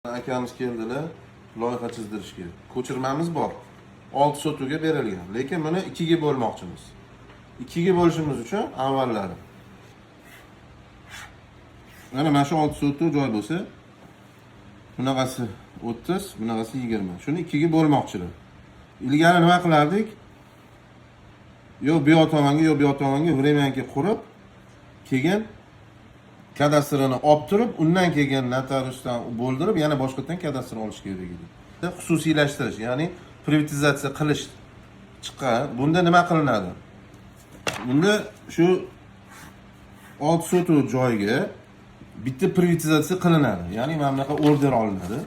Akamiz keldilar loyiha chizdirishga. Ko'chirmamiz bor. 6 sotuvga berilgan. Lekin buni ikkiga bo'lmoqchimiz. Ikkiga bo'lishimiz uchun avvallari mana shu 6 sotuv joy bo'lsa, bunaqasi 30, bunaqasi 20. Shuni ikkiga bo'lmoqchilar. Ilgari nima qilardik? Yo bu yoq tomonga, yo bu yoq tomonga времянка qurib, keyin kadastrini olib turib, undan keyin notariusdan bo'ldirib, yana boshqatdan kadastr olish kerak edi. Xususiylashtirish, ya'ni privatizatsiya qilish chiqqan. Bunda nima qilinadi? Bunda shu 6 sotuv joyga bitta privatizatsiya qilinadi. Ya'ni mana bunaqa order olinadi.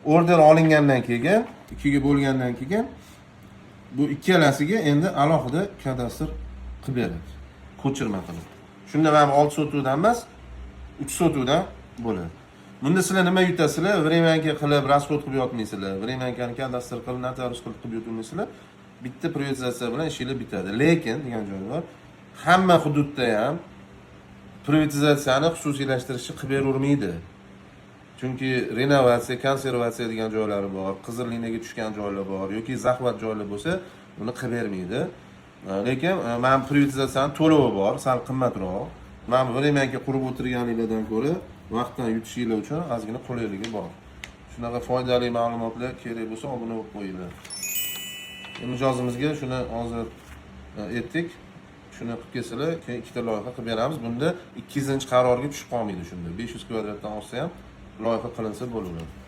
Order olingandan keyin, ikkiga bo'lgandan keyin bu ikkalasiga endi alohida kadastr qilib beradi. Ko'chirma qilib. Shunda mana 6 sotuvdan emas, 3 sotuvdan bo'ladi. Bunda sizlar nima yutasizlar? Времянка qilib, расход qilib yotmaysizlar. Времянка ni kadastr qilib, notarius qilib yotmaysizlar. Bitta privatizatsiya bilan ishinglar bitadi. Lekin degan joyi bor. Hamma hududda ham privatizatsiyani, xususiylashtirishni qilib beravermaydi. Chunki renovatsiya, konservatsiya degan joylari bor, qizil liniyaga tushgan joylar bor yoki захват joylar bo'lsa, uni qilib bermaydi. Lekin mana privatizatsiyani to'lovi bor, sal qimmatroq. Mana bu времянка qurib o'tirganinglardan ko'ra vaqtdan yutishinglar uchun ozgina qulayligi bor. Shunaqa foydali ma'lumotlar kerak bo'lsa, obuna bo'lib qo'yinglar. Mijozimizga shuni hozir aytdik. Shuni qilib kelsalar, keyin ikkita loyiha qilib beramiz. Bunda 200 qarorga tushib qolmaydi shunda. 500 kvadratdan oshsa ham loyiha qilinsa bo'laveradi.